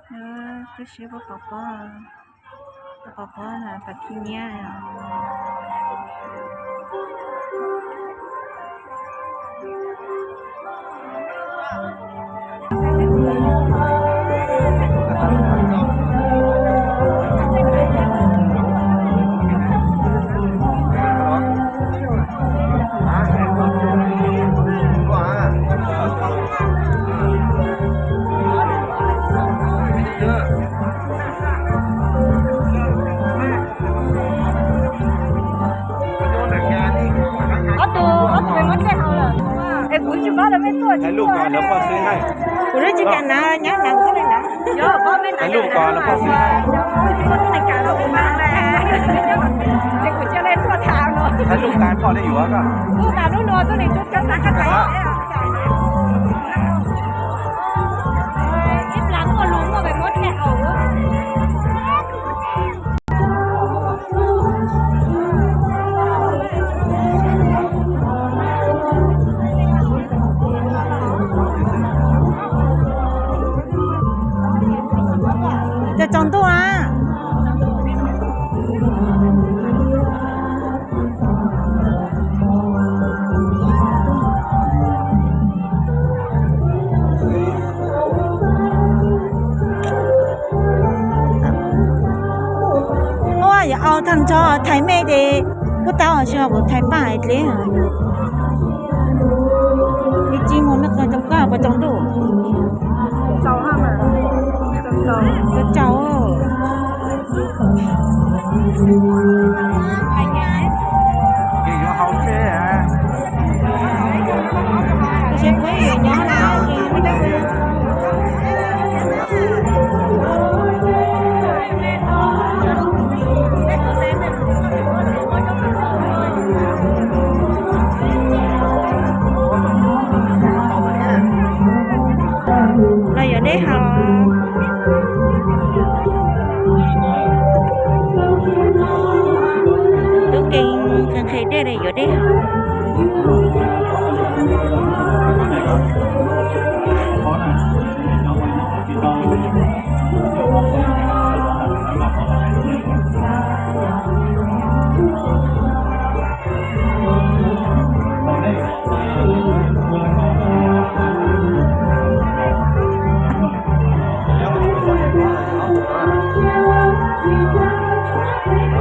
Twb siab pom pob, pom pob na, pom khib nyiab. Ob tug, ob tug pem muab dlej haus lawm. Es kuv tsis paub lawv mej tuaj tsis tuaj. Kuv lub tsis kam hnav, nyob hnav kuv tuaj li hnav. Kuv tsis paub tuaj li kam los kuv hnav. Es kuv cia li tuaj tham no. Kuv tham lub no tuaj li tuaj cov xav koj tham. Ib plag muaj lus muaj pem muab dlej haus. Cov tsaus ntuj a. Ua yog au thaj ntsho thaiv mej ces kuj tau, tsis yog kuv thaiv paj hais dleb. Ib tsis muag mej qhov tsoom koj puas tsaus ntuj? Tsaus. Tab sis kuv yuav nyob na. Los yuav dej haus. Tub Kees nqhis dej li yuav dej haus. Siab no thov kom Vajtswv foom koob hmoov rau peb ib tsoom niam txiv kwv tij neej tsa, txhua leej txhua tus, txhua txoj kev noj qab nyob zoo, txoj kev kaj siab,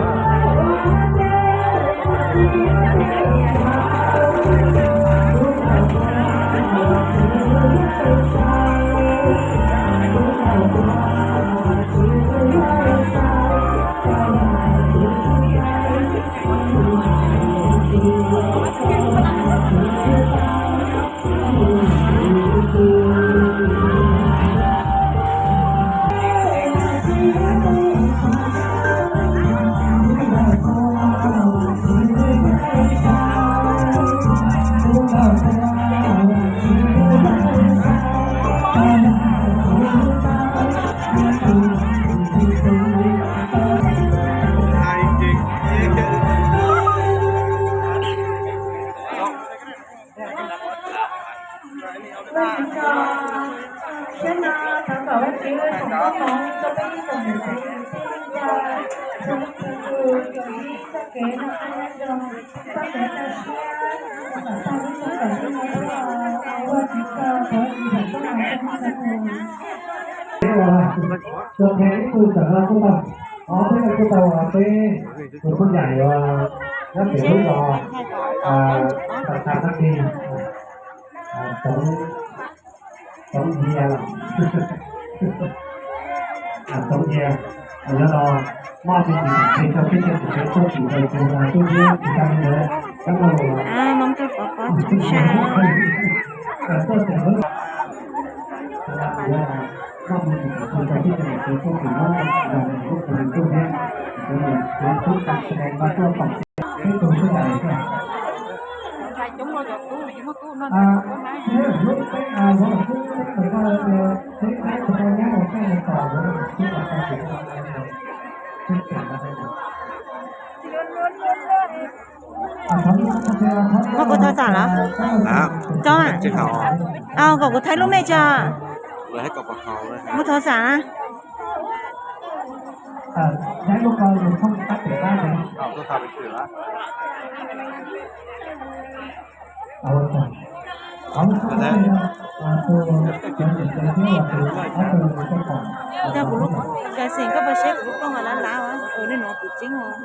kom tau lub koob kom lub nyob, ua Vajtswv tsaug, thov Vajtswv foom koob hmoov rau peb txhua tus. Tuas Theem ib tug tawm no kuj tau, ob peb no kuj tau, peb tus phooj ywg uas nyob tim lub zos Tam Tag Tag Kis, Txoov Yia, Txoov Yia, nyob no maj me ntsis qhia rau peb cov niam txiv txoj kev ntawd ces tub thiab tsis tau li ntawd, kab no los Hmoob Kab Pov Pob txhua tsav. Koj kuv thov xam los? Tsis haus. Koj kuv thaij lub mej tso. Kuv thov xam na. Ờ, đấy, lúc đó mình không cắt để ba thì Ờ, tôi thả lịch sử đó. Ờ, ok. Có một số cái, ờ, tôi có thể kể trước là từ có từ cái khoản. Cov kuv lub, cov xeem koj puas saib kuv lub koj mas lab lab, ua li no kuv tseeb os.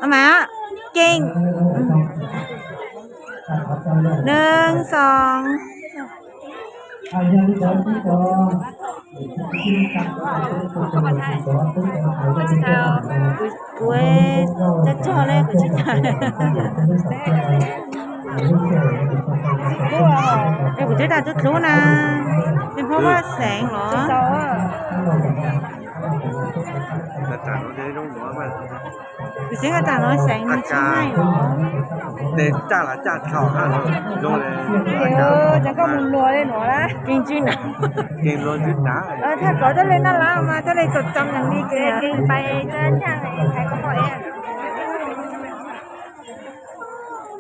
Mas, keej. Neeg xoo. Kuv, kuv tsis tau cog li, kuv tsis tau. Es kuv twb tas tus hlub na, tus hlub Vaj Xeem los. Kuv xav tas no Xeem nws tsis hais los. Tes caj los caj dhau hab los zoo li. Ces koj mus luag li no lawm. Keej ntswg na. Keej luag ntswg na. Thaj kov coj li naj lab mas coj li txom txom nyem li ces keej pais coj nyaj hais koj pom es.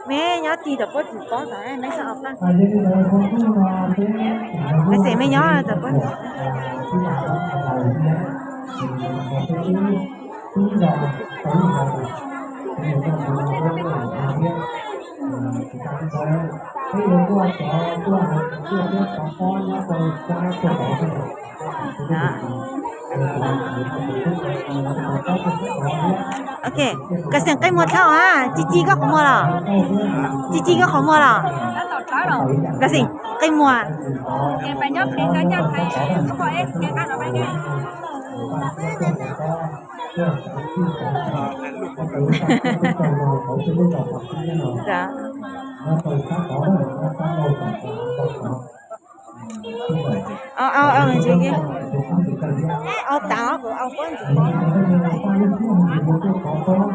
Mej nyob tig tom puab txim pob tod, mej xav os paj. Mej xav mej nyob tom puab. Đó. Ok, Nkaj Xeem qe muag thaum a, Ci Ci koj qhov muag los? Ci Ci koj qhov muag los? Nkaj Xeem qe muag. Au, au, au, au tau, kuv au pob ntsis pob.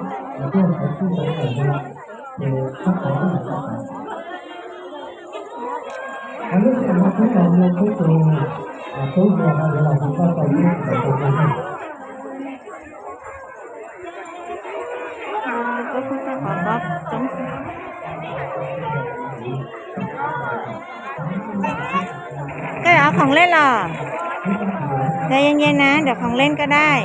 Koj yuav khoom lej los? Koj yeej yeej na, nrog khoom lej koj dai.